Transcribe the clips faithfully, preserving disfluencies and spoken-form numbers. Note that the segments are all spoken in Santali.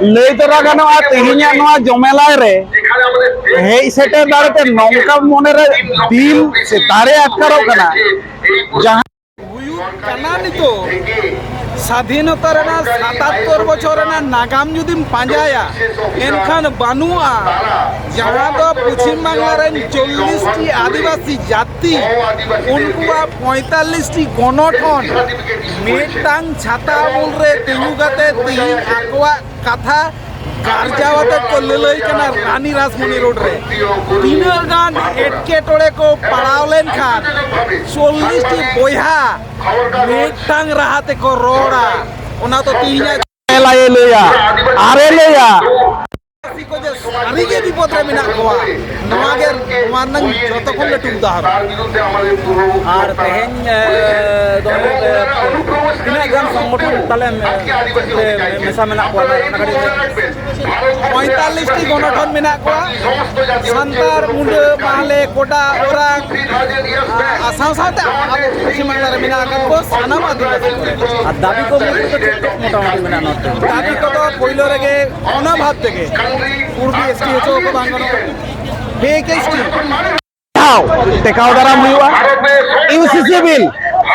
ᱞᱟᱹᱭ ᱛᱚᱨᱟ ᱜᱟᱱᱚᱜᱼᱟ, ᱛᱮᱦᱮᱧᱟᱜ ᱱᱚᱣᱟ ᱡᱚᱢᱮᱞᱟᱭ ᱨᱮ ᱦᱮᱡ ᱥᱮᱴᱮᱨ ᱫᱟᱲᱮᱛᱮ ᱱᱚᱝᱠᱟ ᱢᱚᱱᱮᱨᱮ ᱫᱤᱞ ᱥᱮ ᱫᱟᱲᱮ ᱟᱴᱠᱟᱨᱚᱜ ᱠᱟᱱᱟ, ᱡᱟᱦᱟᱸ ᱦᱩᱭᱩᱜ ᱠᱟᱱᱟ ᱱᱤᱛᱚᱜ᱾ ᱥᱟᱫᱷᱤᱱᱚᱛᱟ ᱨᱮᱱᱟᱜ ᱥᱟᱛᱟᱛᱛᱳᱨ ᱵᱚᱪᱷᱚᱨ ᱨᱮᱱᱟᱜ ᱱᱟᱜᱟᱢ ᱡᱩᱫᱤᱢ ᱯᱟᱸᱡᱟᱭᱟ, ᱮᱱᱠᱷᱟᱱ ᱵᱟᱹᱱᱩᱜᱼᱟ, ᱡᱟᱦᱟᱸ ᱫᱚ ᱯᱚᱪᱷᱤᱢ ᱵᱟᱝᱞᱟ ᱨᱮᱱ ᱪᱚᱞᱞᱤᱥ ᱴᱤ ᱟᱹᱫᱤᱵᱟᱹᱥᱤ ᱡᱟᱹᱛᱤ, ᱩᱱᱠᱩᱣᱟᱜ ᱯᱚᱸᱭᱛᱟᱞᱞᱤᱥ ᱴᱤ ᱜᱚᱱᱚᱴᱷᱚᱱ ᱢᱤᱫᱴᱟᱝ ᱪᱷᱟᱛᱟ ᱩᱢᱩᱞ ᱨᱮ ᱛᱤᱸᱜᱩ ᱠᱟᱛᱮ ᱛᱤᱦᱤᱧ ᱟᱠᱚᱣᱟᱜ ᱠᱟᱛᱷᱟ ᱜᱟᱨᱡᱟᱣ ᱟᱛᱮ ᱠᱚ ᱞᱟᱹᱞᱟᱹᱭ ᱠᱟᱱᱟ ᱨᱟᱱᱤ ᱨᱟᱥᱢᱚᱱᱤ ᱨᱳᱰ ᱨᱮ᱾ ᱛᱤᱱᱟᱹᱜ ᱜᱟᱱ ᱮᱴᱠᱮᱴᱚᱬᱮ ᱠᱚ ᱯᱟᱲᱟᱣ ᱞᱮᱱᱠᱷᱟᱱ ᱪᱚᱞᱞᱤᱥ ᱴᱤ ᱵᱚᱭᱦᱟ ᱢᱤᱫᱴᱟᱝ ᱨᱟᱦᱟ ᱛᱮᱠᱚ ᱨᱚᱲᱟ, ᱚᱱᱟ ᱫᱚ ᱛᱤᱦᱤᱧᱟᱜ ᱞᱟᱹᱭᱟ, ᱟᱨᱮ ᱞᱟᱹᱭᱟ᱾ ᱟᱹᱫᱤᱵᱟᱹᱥᱤ ᱠᱚ ᱡᱮ ᱥᱟᱹᱨᱤᱜᱮ ᱵᱤᱯᱚᱫ ᱨᱮ ᱢᱮᱱᱟᱜ ᱠᱚᱣᱟ, ᱱᱚᱣᱟ ᱜᱮ, ᱱᱚᱣᱟ ᱨᱮᱱᱟᱜ ᱡᱚᱛᱚ ᱠᱷᱚᱱ ᱞᱟᱹᱴᱩ ᱩᱫᱟᱦᱚᱨᱚᱱ᱾ ᱟᱨ ᱛᱮᱦᱮᱧ, ᱮ, ᱫᱚ, ᱮ, ᱛᱤᱱᱟᱹᱜ ᱜᱟᱱ ᱥᱚᱝᱜᱚᱴᱷᱚᱱ ᱛᱟᱞᱮ ᱢᱮ-, ᱢᱮᱥᱟ ᱢᱮᱱᱟᱜ ᱠᱚᱣᱟ, ᱚᱱᱟ ᱠᱟᱹᱴᱤᱡ ᱞᱟᱹᱭ ᱢᱮ᱾ ᱯᱚᱸᱭᱛᱟᱞᱞᱤᱥ ᱴᱤ ᱜᱚᱱᱚᱴᱷᱚᱱ ᱢᱮᱱᱟᱜ ᱠᱚᱣᱟ, ᱥᱟᱱᱛᱟᱲ, ᱢᱩᱸᱰᱟᱹ, ᱢᱟᱦᱞᱮ, ᱠᱚᱰᱟ, ᱳᱨᱟᱝ, ᱟᱨ ᱥᱟᱶ ᱥᱟᱶᱛᱮ ᱟᱵᱚ ᱯᱚᱪᱷᱤᱢ ᱵᱟᱝᱞᱟ ᱨᱮ ᱢᱮᱱᱟᱜ ᱟᱠᱟᱫ ᱠᱚ ᱥᱟᱱᱟᱢ ᱟᱹᱫᱤᱵᱟᱹᱥᱤ ᱠᱚ᱾ ᱟᱨ ᱫᱟᱹᱵᱤ ᱠᱚ ᱢᱩᱫᱽ ᱨᱮ ᱪᱮᱫ ᱪᱮᱫ ᱢᱚᱴᱟᱢᱩᱴᱤ ᱢᱮᱱᱟᱜᱼᱟ ᱱᱚᱣᱟ ᱛᱮ? ᱫᱟᱹᱵᱤ ᱠᱚᱫᱚ ᱯᱳᱭᱞᱳ ᱨᱮᱜᱮ ᱚᱱᱟ ᱵᱷᱟᱵᱽ ᱛᱮᱜᱮ ᱯᱩᱨᱵᱤ ᱮᱥ ᱴᱤ ᱦᱚᱪᱚ ᱠᱚ ᱵᱟᱝ ᱜᱟᱱᱚᱜᱼᱟ, ᱯᱷᱮᱠ ᱮᱥ ᱴᱤ ᱴᱷᱟᱶ ᱴᱮᱠᱟᱣ ᱫᱟᱨᱟᱢ ᱦᱩᱭᱩᱜᱼᱟ᱾ ᱤᱭᱩ ᱥᱤ ᱥᱤ ᱵᱤᱞ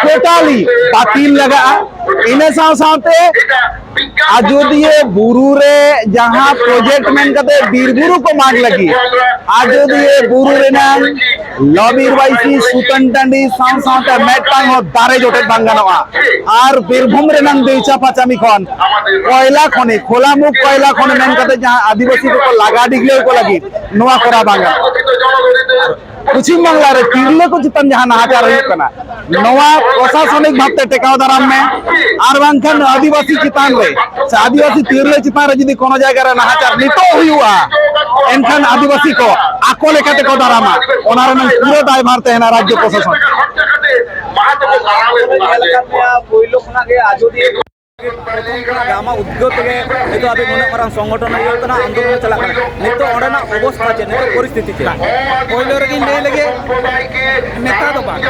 ᱴᱳᱴᱟᱞᱤ ᱵᱟᱹᱛᱤᱞ ᱞᱟᱜᱟᱜᱼᱟ᱾ ᱤᱱᱟᱹ ᱥᱟᱶ ᱥᱟᱶᱛᱮ ᱟᱡᱚᱫᱤᱭᱟᱹ ᱵᱩᱨᱩ ᱨᱮ ᱡᱟᱦᱟᱸ ᱯᱨᱚᱡᱮᱠᱴ ᱢᱮᱱ ᱠᱟᱛᱮ ᱵᱤᱨ ᱵᱩᱨᱩ ᱠᱚ ᱢᱟᱜᱽ ᱞᱟᱹᱜᱤᱫ, ᱟᱡᱚᱫᱤᱭᱟᱹ ᱵᱩᱨᱩ ᱨᱮᱱᱟᱝ ᱞᱚᱵᱤᱨ ᱵᱟᱹᱭᱥᱤ, ᱥᱩᱛᱟᱹᱱ ᱴᱟᱺᱰᱤ ᱥᱟᱶ ᱥᱟᱶᱛᱮ ᱢᱤᱫᱴᱟᱝ ᱦᱚᱸ ᱫᱟᱨᱮ ᱡᱚᱴᱮᱫ ᱵᱟᱝ ᱜᱟᱱᱚᱜᱼᱟ᱾ ᱟᱨ ᱵᱤᱨᱵᱷᱩᱢ ᱨᱮᱱᱟᱝ ᱫᱮᱣᱪᱟ ᱯᱟᱪᱟᱢᱤ ᱠᱷᱚᱱ ᱠᱚᱭᱞᱟ ᱠᱷᱚᱱᱤ, ᱠᱷᱳᱞᱟᱢᱩᱠᱷ ᱠᱚᱭᱞᱟ ᱠᱷᱚᱱᱤ ᱢᱮᱱ ᱠᱟᱛᱮ ᱡᱟᱦᱟᱸ ᱟᱹᱫᱤᱵᱟᱹᱥᱤ ᱠᱚᱠᱚ ᱞᱟᱜᱟ ᱰᱤᱜᱽᱞᱟᱹᱣ ᱠᱚ ᱞᱟᱹᱜᱤᱫ, ᱱᱚᱣᱟ ᱠᱚᱨᱟᱣ ᱵᱟᱝ ᱜᱟᱱᱚᱜᱼᱟ᱾ ᱯᱚᱪᱷᱤᱢ ᱵᱟᱝᱞᱟ ᱨᱮ ᱛᱤᱨᱞᱟᱹ ᱠᱚ ᱪᱮᱛᱟᱱ ᱡᱟᱦᱟᱸ ᱱᱟᱦᱟᱪᱟᱨ ᱦᱩᱭᱩᱜ ᱠᱟᱱᱟ, ᱱᱚᱣᱟ ᱯᱨᱚᱥᱟᱥᱚᱱᱤᱠ ᱵᱷᱟᱵᱽᱛᱮ ᱴᱮᱠᱟᱣ ᱫᱟᱨᱟᱢ ᱢᱮ, ᱟᱨ ᱵᱟᱝᱠᱷᱟᱱ ᱟᱹᱫᱤᱵᱟᱹᱥᱤ ᱪᱮᱛᱟᱱ ᱨᱮ ᱥᱮ ᱟᱹᱫᱤᱵᱟᱹᱥᱤ ᱛᱤᱨᱞᱟᱹ ᱪᱮᱛᱟᱱ ᱨᱮ ᱡᱩᱫᱤ ᱠᱳᱱᱳ ᱡᱟᱭᱜᱟ ᱨᱮ ᱱᱟᱦᱟᱪᱟᱨ ᱱᱤᱛᱚᱜ ᱦᱩᱭᱩᱜᱼᱟ, ᱮᱱᱠᱷᱟᱱ ᱟᱹᱫᱤᱵᱟᱹᱥᱤ ᱠᱚ ᱟᱠᱚ ᱞᱮᱠᱟ ᱛᱮᱠᱚ ᱫᱟᱨᱟᱢᱟ᱾ ᱚᱱᱟ ᱨᱮᱱᱟᱜ ᱯᱩᱨᱟᱹ ᱫᱟᱭᱵᱷᱟᱨ ᱛᱟᱦᱮᱱᱟ ᱨᱟᱡᱽᱡᱚ ᱯᱨᱚᱥᱟᱥᱚᱱ᱾ ᱧᱮᱞ ᱟᱠᱟᱫ ᱢᱮᱭᱟ ᱯᱳᱭᱞᱳ ᱠᱷᱚᱱᱟᱜ ᱜᱮ ᱟᱡᱚᱫᱤᱭᱟᱹ ᱟᱢᱟᱜ ᱩᱫᱽᱜᱟᱹᱣ ᱛᱮᱜᱮ ᱱᱤᱛᱚᱜ ᱟᱹᱰᱤ ᱱᱩᱱᱟᱹᱜ ᱢᱟᱨᱟᱝ ᱥᱚᱝᱜᱚᱴᱷᱚᱱ ᱦᱩᱭᱩᱜ ᱠᱟᱱᱟ, ᱟᱱᱫᱳᱞᱚᱱ ᱪᱟᱞᱟᱜ ᱠᱟᱱᱟ᱾ ᱱᱤᱛᱚᱜ ᱚᱸᱰᱮᱱᱟᱜ ᱚᱵᱚᱥᱛᱷᱟ ᱪᱮᱫ, ᱱᱤᱛᱚᱜ ᱯᱚᱨᱤᱥᱛᱷᱤᱛᱤ ᱪᱮᱫ? ᱯᱳᱭᱞᱳ ᱨᱮᱜᱮᱧ ᱞᱟᱹᱭ ᱞᱮᱜᱮ, ᱱᱮᱛᱟ ᱫᱚ ᱵᱟᱝ᱾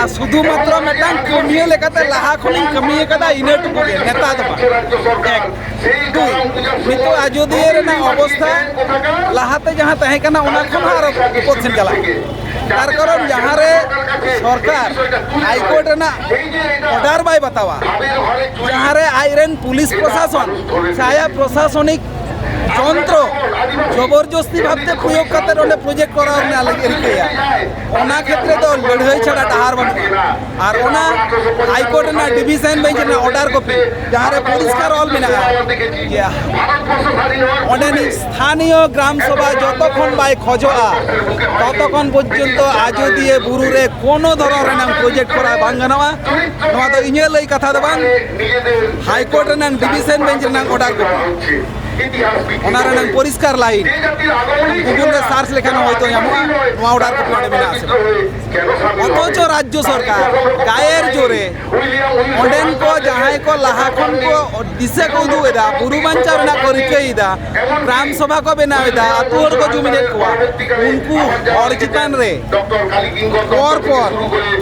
ᱟᱨ ᱥᱩᱫᱷᱩ ᱢᱟᱛᱨᱚ ᱢᱤᱫᱴᱟᱝ ᱠᱟᱹᱢᱤᱭᱟᱹ ᱞᱮᱠᱟᱛᱮ ᱞᱟᱦᱟ ᱠᱷᱚᱱᱤᱧ ᱠᱟᱹᱢᱤ ᱟᱠᱟᱫᱟ, ᱤᱱᱟᱹ ᱴᱩᱠᱩ ᱜᱮ, ᱱᱮᱛᱟ ᱫᱚ ᱵᱟᱝ᱾ ᱮᱠ, ᱫᱩᱭ, ᱱᱤᱛᱚᱜ ᱟᱡᱚᱫᱤᱭᱟᱹ ᱨᱮᱱᱟᱜ ᱚᱵᱚᱥᱛᱷᱟ ᱞᱟᱦᱟᱛᱮ ᱡᱟᱦᱟᱸ ᱛᱟᱦᱮᱸ ᱠᱟᱱᱟ, ᱚᱱᱟ ᱠᱷᱚᱱ ᱦᱚᱸ ᱟᱨᱚ ᱵᱤᱯᱚᱫ ᱥᱮᱱ ᱪᱟᱞᱟᱜ ᱠᱟᱱᱟ᱾ ᱛᱟᱨ ᱠᱟᱨᱚᱱ, ᱡᱟᱦᱟᱸ ᱨᱮ ᱥᱚᱨᱠᱟᱨ ᱦᱟᱭᱠᱳᱨᱴ ᱨᱮᱱᱟᱜ ᱚᱰᱟᱨ ᱵᱟᱭ ᱵᱟᱛᱟᱣᱟ, ᱡᱟᱦᱟᱸ ᱨᱮ ᱟᱡ ᱨᱮᱱ ᱯᱩᱞᱤᱥ ᱯᱨᱚᱥᱟᱥᱚᱱ ᱥᱮ ᱟᱭᱟᱜ ᱯᱨᱚᱥᱟᱥᱚᱱᱤᱠ ᱡᱚᱱᱛᱨᱚ ᱡᱚᱵᱚᱨᱡᱚᱥᱛᱤ ᱵᱷᱟᱵᱛᱮ ᱯᱨᱚᱭᱳᱜ ᱠᱟᱛᱮ ᱚᱸᱰᱮ ᱯᱨᱚᱡᱮᱠᱴ ᱠᱚᱨᱟᱣ ᱨᱮᱱᱟᱜ ᱞᱟᱹᱜᱤᱫ ᱨᱤᱠᱟᱹᱭᱟ, ᱚᱱᱟ ᱠᱷᱮᱛᱨᱮ ᱫᱚ ᱞᱟᱹᱲᱦᱟᱹᱭ ᱪᱷᱟᱲᱟ ᱰᱟᱦᱟᱨ ᱵᱟᱹᱱᱩᱜᱼᱟ᱾ ᱟᱨ ᱚᱱᱟ ᱦᱟᱭᱠᱳᱨᱴ ᱨᱮᱱᱟᱜ ᱰᱤᱵᱷᱤᱥᱚᱱ ᱵᱮᱧᱪ ᱨᱮᱱᱟᱜ ᱚᱰᱟᱨ ᱠᱚᱯᱤ, ᱡᱟᱦᱟᱸ ᱨᱮ ᱯᱚᱨᱤᱥᱠᱟᱨ ᱚᱞ ᱢᱮᱱᱟᱜᱼᱟ ᱡᱮ ᱚᱸᱰᱮᱱᱤᱡ ᱥᱛᱷᱟᱱᱤᱭᱚ ᱜᱨᱟᱢ ᱥᱚᱵᱷᱟ ᱡᱚᱛᱚ ᱠᱷᱚᱱ ᱵᱟᱭ ᱠᱷᱚᱡᱚᱜᱼᱟ, ᱛᱚᱛᱚ ᱠᱷᱚᱱ ᱯᱚᱨᱡᱚᱱᱛᱚ ᱟᱡᱚᱫᱤᱭᱟᱹ ᱵᱩᱨᱩ ᱨᱮ ᱠᱳᱱᱳ ᱫᱷᱚᱨᱚᱱ ᱨᱮᱱᱟᱜ ᱯᱨᱚᱡᱮᱠᱴ ᱠᱚᱨᱟᱣ ᱵᱟᱝ ᱜᱟᱱᱚᱜᱼᱟ᱾ ᱱᱚᱣᱟ ᱫᱚ ᱤᱧᱟᱹᱜ ᱞᱟᱹᱭ ᱠᱟᱛᱷᱟ ᱫᱚ ᱵᱟᱝ, ᱦᱟᱭᱠᱳᱨᱴ ᱨᱮᱱᱟᱜ ᱰᱤᱵᱷᱤᱥᱚᱱ ᱵᱮᱧᱪ ᱨᱮᱱᱟᱜ ᱚᱰᱟᱨ ᱠᱚᱯᱤ, ᱚᱱᱟ ᱨᱮᱱᱟᱜ ᱯᱚᱨᱤᱥᱠᱟᱨ ᱞᱟᱭᱤᱱ᱾ ᱜᱩᱜᱩᱞ ᱨᱮ ᱥᱟᱨᱪ ᱞᱮᱠᱷᱟᱱ ᱦᱚᱭᱛᱳ ᱧᱟᱢᱚᱜᱼᱟ, ᱱᱚᱣᱟ ᱚᱰᱟᱨ ᱠᱚᱯᱤ ᱚᱸᱰᱮ ᱢᱮᱱᱟᱜᱼᱟ ᱥᱮ ᱵᱟᱝ? ᱚᱛᱷᱚᱪᱚ ᱨᱟᱡᱽᱡᱚ ᱥᱚᱨᱠᱟᱨ ᱜᱟᱭᱮᱨ ᱡᱳᱨᱮ ᱚᱸᱰᱮᱱ ᱠᱚ ᱡᱟᱦᱟᱸᱭ ᱠᱚ ᱞᱟᱦᱟ ᱠᱷᱚᱱ ᱠᱚ ᱫᱤᱥᱟᱹ ᱠᱚ ᱩᱫᱩᱜ ᱮᱫᱟ, ᱵᱩᱨᱩ ᱵᱟᱧᱪᱟᱣ ᱨᱮᱱᱟᱜ ᱠᱚ ᱨᱤᱠᱟᱹᱭᱮᱫᱟ, ᱜᱨᱟᱢ ᱥᱚᱵᱷᱟ ᱠᱚ ᱵᱮᱱᱟᱣ ᱮᱫᱟ, ᱟᱹᱛᱩ ᱦᱚᱲ ᱠᱚ ᱡᱩᱢᱤᱫᱮᱫ ᱠᱚᱣᱟ, ᱩᱱᱠᱩ ᱦᱚᱲ ᱪᱮᱛᱟᱱ ᱨᱮ ᱯᱚᱨ ᱯᱚᱨ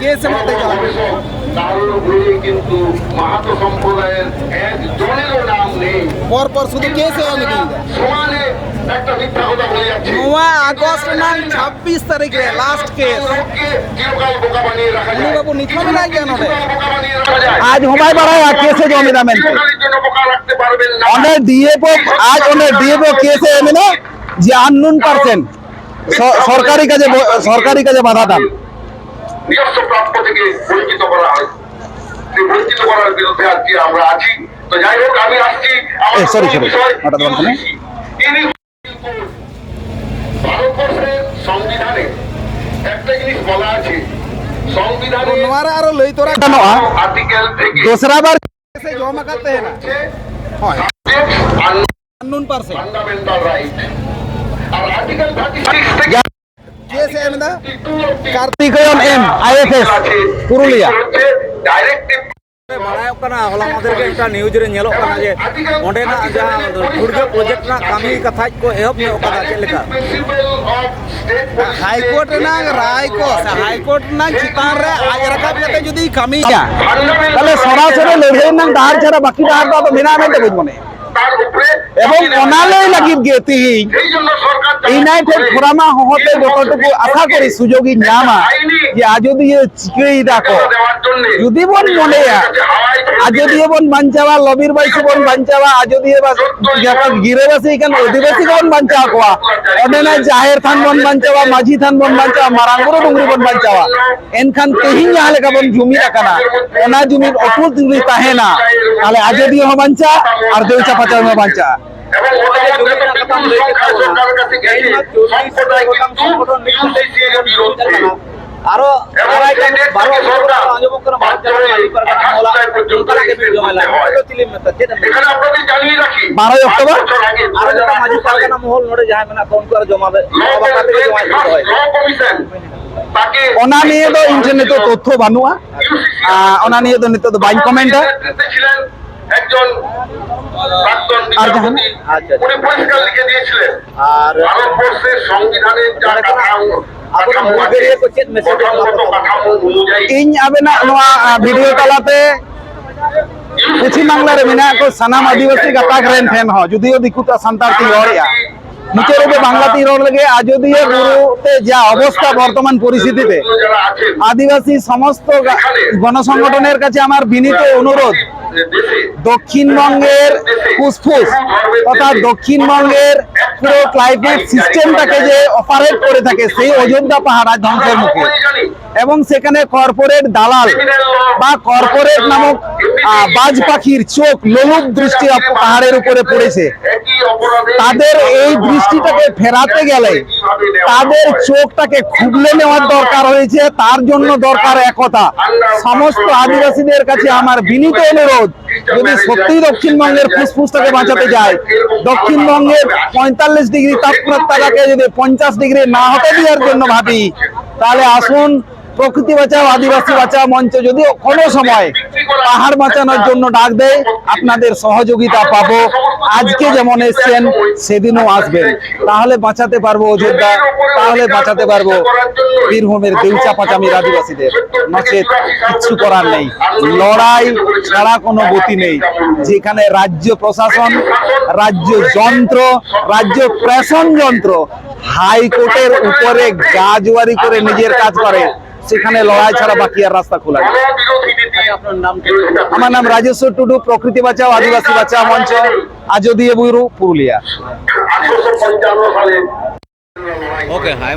ᱠᱮᱥ ᱮᱢ ᱠᱟᱛᱮ ᱪᱟᱞᱟᱜ ᱠᱟᱱᱟ᱾ কারোর উপরেই কিন্তু মাহাতো সম্প্রদায়ের একজনেরও নাম নেই। পর পর শুধু কেস এ আমি দিই। সমাজে একটা মিথ্যা কথা বলে যাচ্ছে। ᱱᱚᱣᱟ ᱟᱜᱚᱥᱴ ᱨᱮᱱᱟᱜ ᱪᱷᱟᱵᱵᱤᱥ ᱛᱟᱹᱨᱤᱠᱷ ᱨᱮ ᱞᱟᱥᱴ ᱠᱮᱥ᱾ লোককে চিরকাল বোকা বানিয়ে রাখা যায়। ᱩᱱᱤ ᱵᱟᱹᱵᱩ ᱱᱤᱛ ᱦᱚᱸ ᱢᱮᱱᱟᱭ ᱜᱮᱭᱟ ᱱᱚᱰᱮ? ᱟᱡ ᱦᱚᱸ ᱵᱟᱭ ᱵᱟᱲᱟᱭᱟ ᱠᱮᱥ ᱮ ᱡᱚᱢ ᱮᱫᱟ ᱢᱮᱱᱛᱮ᱾ ᱪᱤরকালের জন্য বোকা রাখতে পারবেন না। ᱚᱸᱰᱮ ᱰᱤ ᱮᱯᱷ ᱳ, ᱟᱡ ᱚᱸᱰᱮ D F O case A ᱮᱢ ᱮᱱᱟ ᱡᱮ ᱟᱱᱱᱳᱱ ᱯᱟᱨᱥᱮᱱ ᱥᱚ-, ᱥᱚᱨᱠᱟᱨᱤ ᱠᱟᱡᱮ ᱵᱚ-, ᱥᱚᱨᱠᱟᱨᱤ ᱠᱟᱡᱮ ᱵᱟᱫᱷᱟ ᱫᱟᱱ। নিজস্ব প্রাপ্য থেকে বঞ্চিত করা হয়। সেই বঞ্চিত করার বিরুদ্ধে আজকে আমরা আছি। তো যাই হোক, আমি আসছি আমার এ, সরি, সরি, বিষয়। ওটা তো বলবো না। ইনি ভারতবর্ষের সংবিধানে একটা জিনিস বলা আছে, সংবিধানে ᱱᱚᱣᱟ ᱨᱮ ᱟᱨᱚ ᱞᱟᱹᱭ ᱛᱚᱨᱟ ᱜᱟᱱᱚᱜᱼᱟ, ᱟᱨᱴᱤᱠᱮᱞ ᱛᱷᱮᱠᱮ ᱫᱚᱥᱨᱟ ᱵᱟᱨ ᱥᱮ ᱡᱚᱢ ᱟᱠᱟᱫ ᱛᱟᱦᱮᱱᱟ᱾ ᱦᱳᱭ᱾ ᱟᱱᱱᱳᱱ ᱯᱟᱨᱥᱮᱱ᱾ Fundamental right. ᱟᱨ ᱟᱨᱴᱤᱠᱮᱞ ᱛᱷᱟᱨᱴᱤ ᱥᱤᱠᱥ ᱛᱷᱮᱠᱮ ᱠᱮᱥ ᱮ ᱮᱢ ᱮᱫᱟ Kartikeyan M, I F S, ᱯᱩᱨᱩᱞᱤᱭᱟ᱾ ᱰᱟᱭᱨᱮᱠᱴ ᱵᱟᱲᱟᱭᱚᱜ ᱠᱟᱱᱟ, ᱦᱚᱞᱟ ᱢᱟᱫᱷᱮᱨ ᱜᱮ ᱢᱤᱫᱴᱟᱝ ᱱᱤᱭᱩᱡᱽ ᱨᱮ ᱧᱮᱞᱚᱜ ᱠᱟᱱᱟ ᱡᱮ ᱚᱸᱰᱮᱱᱟᱜ ᱡᱟᱦᱟᱸ ᱫᱩᱨᱜᱟᱹ ᱯᱨᱚᱡᱮᱠᱴ ᱨᱮᱱᱟᱜ ᱠᱟᱹᱢᱤ ᱠᱟᱛᱷᱟ ᱠᱚ ᱮᱦᱚᱵ ᱧᱚᱜ ᱠᱟᱫᱟ, ᱪᱮᱫ ᱞᱮᱠᱟ? ᱦᱟᱭᱠᱳᱨᱴ ᱨᱮᱱᱟᱜ ᱨᱟᱭ ᱠᱚ ᱥᱮ ᱦᱟᱭᱠᱳᱨᱴ ᱨᱮᱱᱟᱜ ᱪᱮᱛᱟᱱ ᱨᱮ ᱟᱡ ᱨᱟᱠᱟᱵ ᱠᱟᱛᱮ ᱡᱩᱫᱤ ᱠᱟᱹᱢᱤᱭᱟ, ᱛᱟᱦᱞᱮ ᱥᱚᱨᱟᱥᱚᱨᱤ ᱞᱟᱹᱲᱦᱟᱹᱭ ᱨᱮᱱᱟᱜ ᱰᱟᱦᱟᱨ ᱪᱷᱟᱲᱟ ᱵᱟᱹᱠᱤ ᱰᱟᱦᱟᱨ ᱫᱚ ᱟᱫᱚ ᱢᱮᱱᱟᱜᱼᱟ ᱢᱮᱱᱛᱮ ᱵᱟᱹᱧ ᱢᱚᱱᱮᱭᱟ᱾ ᱮᱵᱚᱝ ᱚᱱᱟ ᱞᱟᱹᱭ ᱞᱟᱹᱜᱤᱫ ᱜᱮ ᱛᱤᱦᱤᱧ ᱤᱱᱟᱭᱴᱮᱰ ᱯᱷᱳᱨᱟᱢ ᱟᱜ ᱦᱚᱦᱚᱛᱮ ᱡᱚᱛᱚᱴᱩᱠᱩ ᱟᱥᱟ ᱠᱚᱨᱮ ᱥᱩᱡᱳᱜᱽ ᱤᱧ ᱧᱟᱢᱟ ᱡᱮ ᱟᱡᱚᱫᱤᱭᱟᱹ ᱪᱤᱠᱟᱹᱭ ᱫᱟᱠᱚ, ᱡᱩᱫᱤ ᱵᱚᱱ ᱢᱚᱱᱮᱭᱟ ᱟᱡᱚᱫᱤᱭᱟᱹ ᱵᱚᱱ ᱵᱟᱧᱪᱟᱣᱟ, ᱞᱚᱵᱤᱨ ᱵᱟᱹᱭᱥᱤ ᱵᱚᱱ ᱵᱟᱧᱪᱟᱣᱟ, ᱟᱡᱚᱫᱤᱭᱟᱹ ᱵᱟᱥ-, ᱡᱟᱦᱟᱸ ᱠᱚ ᱜᱤᱨᱟᱹᱵᱟᱹᱥᱤ ᱠᱟᱱ ᱟᱹᱫᱤᱵᱟᱹᱥᱤ ᱠᱚᱵᱚᱱ ᱵᱟᱧᱪᱟᱣ ᱠᱚᱣᱟ, ᱚᱸᱰᱮᱱᱟᱜ ᱡᱟᱦᱮᱨ ᱛᱷᱟᱱ ᱵᱚᱱ ᱵᱟᱧᱪᱟᱣᱟ, ᱢᱟᱹᱡᱷᱤ ᱛᱷᱟᱱ ᱵᱚᱱ ᱵᱟᱧᱪᱟᱣᱟ, ᱢᱟᱨᱟᱝ ᱵᱩᱨᱩ ᱰᱩᱝᱨᱤ ᱵᱚᱱ ᱵᱟᱧᱪᱟᱣᱟ, ᱮᱱᱠᱷᱟᱱ ᱛᱮᱦᱮᱧ ᱡᱟᱦᱟᱸ ᱞᱮᱠᱟ ᱵᱚᱱ ᱡᱩᱢᱤᱫ ᱟᱠᱟᱱᱟ, ᱚᱱᱟ ᱡᱩᱢᱤᱫ ᱚᱴᱩᱴ ᱡᱩᱫᱤ ᱛᱟᱦᱮᱱᱟ, ᱛᱟᱦᱞᱮ ᱟᱡᱚᱫᱤᱭᱟᱹ ᱦᱚᱸ ᱵᱟᱧᱪᱟᱜᱼᱟ ᱟᱨ ᱫᱮᱣ ᱪᱟᱸᱯᱟ ᱪᱟᱸᱯᱟ ᱦᱚᱸ ᱵᱟᱧᱪᱟᱜᱼᱟ᱾ ᱟᱨᱚ ᱫᱟᱨᱟᱭ ᱠᱟᱱ ᱵᱟᱨᱚ ᱚᱠᱴᱳᱵᱚᱨ ᱟᱸᱡᱚᱢᱚᱜ ᱠᱟᱱᱟ ᱵᱷᱟᱨᱚᱛ ᱡᱟᱠᱟᱛ ᱢᱟᱹᱡᱷᱤ ᱯᱟᱨᱜᱟᱱᱟ ᱢᱚᱦᱚᱞ ᱟᱨ ᱚᱱᱠᱟᱱᱟᱜ ᱜᱮ ᱵᱤᱱ ᱡᱚᱢᱟ ᱞᱮᱫᱟ᱾ ᱚᱱᱟ ᱫᱚ ᱪᱮᱫ ᱞᱤᱧ ᱢᱮᱛᱟ, ᱪᱮᱫ ᱮᱢ ᱢᱮᱛᱟ? ᱵᱟᱨᱚᱭ ᱚᱠᱴᱳᱵᱚᱨ? ᱟᱨᱚ ᱡᱚᱛᱚ ᱢᱟᱹᱡᱷᱤ ᱯᱟᱨᱜᱟᱱᱟ ᱢᱚᱦᱚᱞ ᱱᱚᱰᱮ ᱡᱟᱦᱟᱸᱭ ᱢᱮᱱᱟᱜ ᱠᱚᱣᱟ, ᱩᱱᱠᱩ ᱟᱨᱚ ᱡᱚᱢᱟ ᱵᱮ-, ᱡᱚᱢᱟ ᱵᱟᱠᱷᱨᱟ ᱛᱮᱜᱮ ᱡᱚᱢᱟ ᱠᱚ ᱫᱚᱦᱚᱭᱮᱫᱟ᱾ ᱚᱱᱟ ᱱᱤᱭᱮ ᱫᱚ ᱤᱧ ᱴᱷᱮᱱ ᱱᱤᱛᱚᱜ ᱛᱚᱛᱛᱷᱚ ᱵᱟᱹᱱᱩᱜᱼᱟ᱾ ᱟᱨ ᱚᱱᱟ ᱱᱤᱭᱮ ᱫᱚ ᱱᱤᱛᱚᱜ ᱫᱚ ᱵᱟᱹᱧ ᱠᱚᱢᱮᱱᱴᱟ᱾ ᱟᱨ ᱡᱟᱦᱟᱱᱟᱜ? ᱟᱪᱪᱷᱟ, ᱟᱪᱪᱷᱟ᱾ ᱟᱨ ᱱᱚᱰᱮ ᱠᱷᱚᱱᱟᱜ ᱟᱵᱚ ᱦᱩᱞᱜᱟᱹᱨᱤᱭᱟᱹ ᱠᱚ ᱪᱮᱫ ᱢᱮᱥᱮᱡᱽ ᱮᱢ ᱮᱢᱟ ᱠᱚ ᱠᱟᱱᱟ? ᱤᱧ ᱟᱵᱮᱱᱟᱜ ᱱᱚᱣᱟ, ᱟ, ᱵᱷᱤᱰᱤᱭᱳ ᱛᱟᱞᱟᱛᱮ ᱯᱚᱪᱷᱤᱢ ᱵᱟᱝᱞᱟ ᱨᱮ ᱢᱮᱱᱟᱜ ᱠᱚ ᱥᱟᱱᱟᱢ ᱟᱹᱫᱤᱵᱟᱹᱥᱤ ᱜᱟᱛᱟᱠ ᱨᱮᱱ ᱴᱷᱮᱱ ᱦᱚᱸ, ᱡᱩᱫᱤᱭᱳ ᱫᱤᱠᱩ ᱛᱮ ᱥᱟᱱᱛᱟᱲ ᱛᱤᱧ ᱨᱚᱲᱮᱫᱼᱟ, ᱢᱩᱪᱟᱹᱫ ᱨᱮᱫᱚ ᱵᱟᱝᱞᱟ ᱛᱤᱧ ᱨᱚᱲ ᱞᱮᱜᱮ᱾ ᱟᱡᱚᱫᱤᱭᱟᱹ ᱵᱩᱨᱩ ᱛᱮ ᱡᱟ ᱚᱵᱚᱥᱛᱟ ᱵᱚᱨᱛᱚᱢᱟᱱ ᱯᱚᱨᱤᱥᱛᱷᱤᱛᱤ তে আদিবাসী সমস্ত গা-, গণসংগঠনের কাছে আমার বিনীত অনুরোধ, দক্ষিণবঙ্গের ফুসফুস তথা দক্ষিণবঙ্গের পুরো ক্লাইমেট সিস্টেমটাকে যে অপারেট করে থাকে সেই অযোধ্যা পাহাড় আজ ধ্বংসের মুখে, এবং সেখানে কর্পোরেট দালাল বা কর্পোরেট নামক, আহ, বাজ পাখির চোখ লোলুপ দৃষ্টি আপ-, পাহাড়ের উপরে পড়েছে। তাদের এই দৃষ্টিটাকে ফেরাতে গেলে তাদের চোখটাকে খুবলে নেওয়ার দরকার হয়েছে। তার জন্য দরকার একতা। সমস্ত আদিবাসীদের কাছে আমার বিনীত অনুরোধ, যদি সত্যিই দক্ষিণবঙ্গের ফুসফুসটাকে বাঁচাতে যায়, দক্ষিণবঙ্গের পঁয়তাল্লিশ ডিগ্রি তাপমাত্রাটাকে যদি পঞ্চাশ ডিগ্রি না হতে দেওয়ার জন্য ভাবি, তাহলে আসুন প্রকৃতি বাঁচাও, আদিবাসী বাঁচাও মঞ্চ যদিও কোনো সময় পাহাড় বাঁচানোর জন্য ডাক দেয়, আপনাদের সহযোগিতা পাবো। আজকে যেমন এসছেন, সেদিনও আসবেন, তাহলে বাঁচাতে পারবো অযোধ্যা, তাহলে বাঁচাতে পারবো বীরভূমের দেউচা পাঁচামির আদিবাসীদের। নচেত কিচ্ছু করার নেই, লড়াই ছাড়া কোনো গতি নেই। যেখানে রাজ্য প্রশাসন, রাজ্য যন্ত্র, রাজ্য প্রেষণ যন্ত্র হাইকোর্টের উপরে গা জোয়ারি করে নিজের কাজ করে, সেখানে লড়াই ছাড়া বাকি আর রাস্তা খোলা নেই। আপনার নাম কি? আমার নাম রাজেশ্বর টুডু, প্রকৃতি বাঁচাও আদিবাসী বাঁচাও মঞ্চ, আজদিয়া ব্যুরো, পুরুলিয়া। ওকে, হাই।